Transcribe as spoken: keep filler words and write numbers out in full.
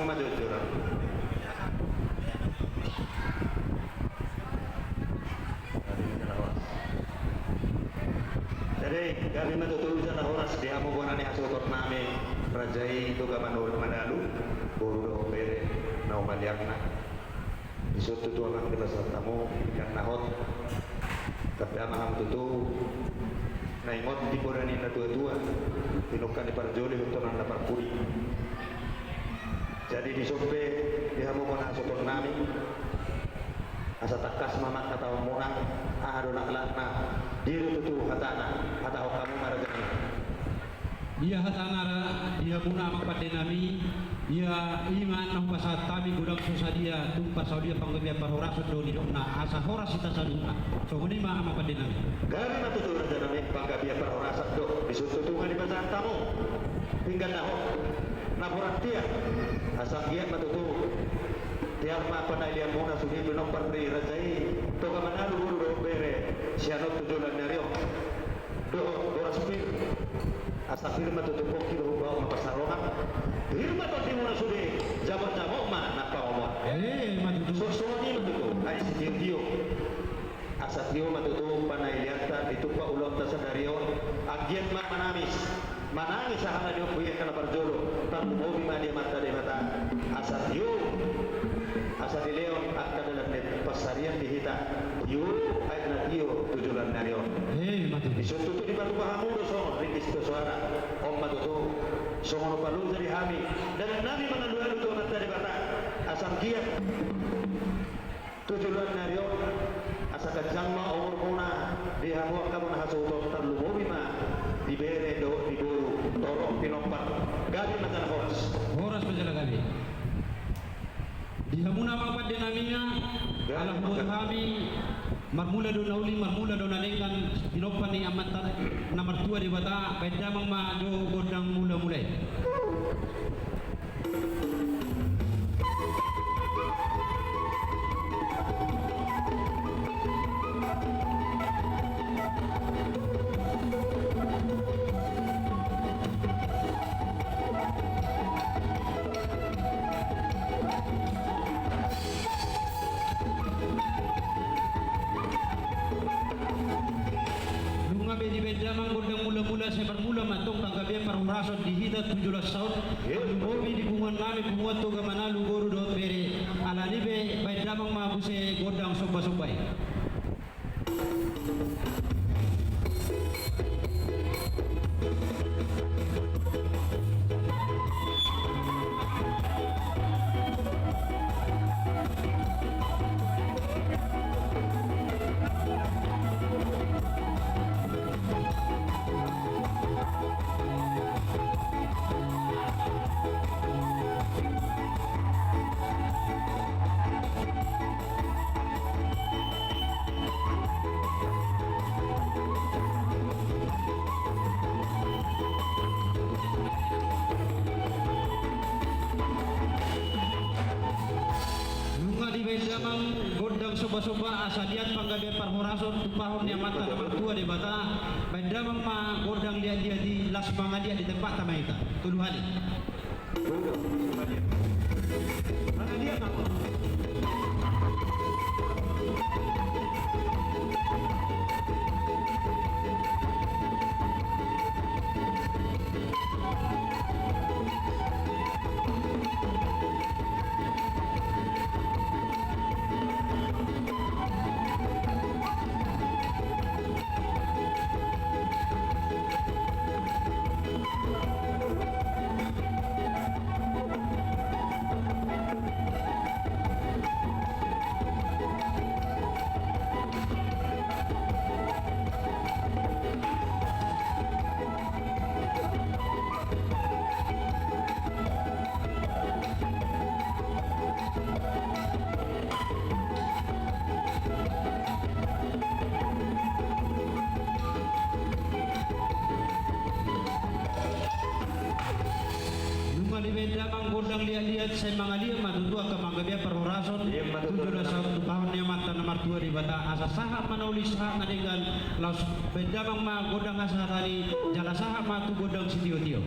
Majojoran. Jadi, gabe ma tutu jala horas di hamu bona ni hasuhuton nami, raja i Toga Manalu, boru dohot bere na humaliangna. Dison tutu amang dipasahat hamu pinggan na hot. Tanda ma hamu tutu na ingot di poda ni na tuatua, pinungka ni parjolo, ihuthon na parpudi. Jadi dison pe di hamu bona hasuhuton nami, asa tangkas ma mangkatahonmuna aha do laklakna, dia do tutu hatana, hatahon hamu ma raja nami. Ia hatana ra di hamuna amang pande nami, ia ima na hupasahat hami godang so sadia tung parsaulian panggabean parhorason do nidokna, asa horas hita saluhutna. Songon i ma amang pande nami. Gabe ma tutu raja nami, panggabean parhorason do dison tutu nunga dipasahat hamu pinggan na hot, na borat tiar. Asa anggiat ma tutu tiar ma panailianmuna sude pinompar ni raja i Toga Manalu, boru dohot bere, sian on tu joloan ni ari on. Dohot boras pir. Asa pir ma tutu pongki dohot baoa ma pansalongan. Pir ma tondimuna sude, jamot-jamot ma nang pangomoan. Eh, ma tutu. Songon i ma tutu, ai sitiotio. Asa tio ma tutu panailianta di tumpak ulaonta sadari on. Anggiat ma manangis. Manangis aha na niompu i angka na parjolo, tarlumobi ma di Amanta Debata. Asa tio, asa dilehon angka dalan ni pansarian di hita. Tio, aek na tio tu joloan ni ari on. Eh, ma tutu. Dison tutu dipatupa hamu do songon ringgit sitio soara. On ma tutu, songon upa loja di hami, dalan nami mangalualu tu Amanta Debata. Asa anggiat tu joloan ni ari on, asa ganjang ma umurmuna di hamu angka bona hasuhuton, tarlumobi ma di bere dohot di boru, torop pinompar. Gabe ma jala horas. Horas ma jala gabe. Di hamuna amang pande nami, ala huboto hami, marmula do na uli, marmula do na denggan, tinompa ni Amanta na martua Debata, baen damang ma jo gondang mula-mula i. Nunga be dibaen damang gondang mula-mula, sai marmula ma antong panggabean parhorason di hita tu joloan on. Tarlumobi di punguan nami, punguan Toga Manalu, boru dohot bere. Alani i be baen damang ma muse gondang somba-somba i. Nunga dibaen damang gondang somba-somba asa liat panggabean parhorason tumpahon ni Amanta na martua Debata, baen damang ma gondang liat-liat i, las mangaliat di tempat ta ma hita. Tolu hali. Nunga dibaen damang gondang liat-liat, sai mangaliat ma tutu angka panggabean parhorason. Iya, ma tutu. Tu joloan on tumpahon ni Amanta na martua Debata, asa sahat ma na uli, sahat na denggan, laos baen damang ma gondang hasahatan i, jala sahat ma tu gondang sitio-tio.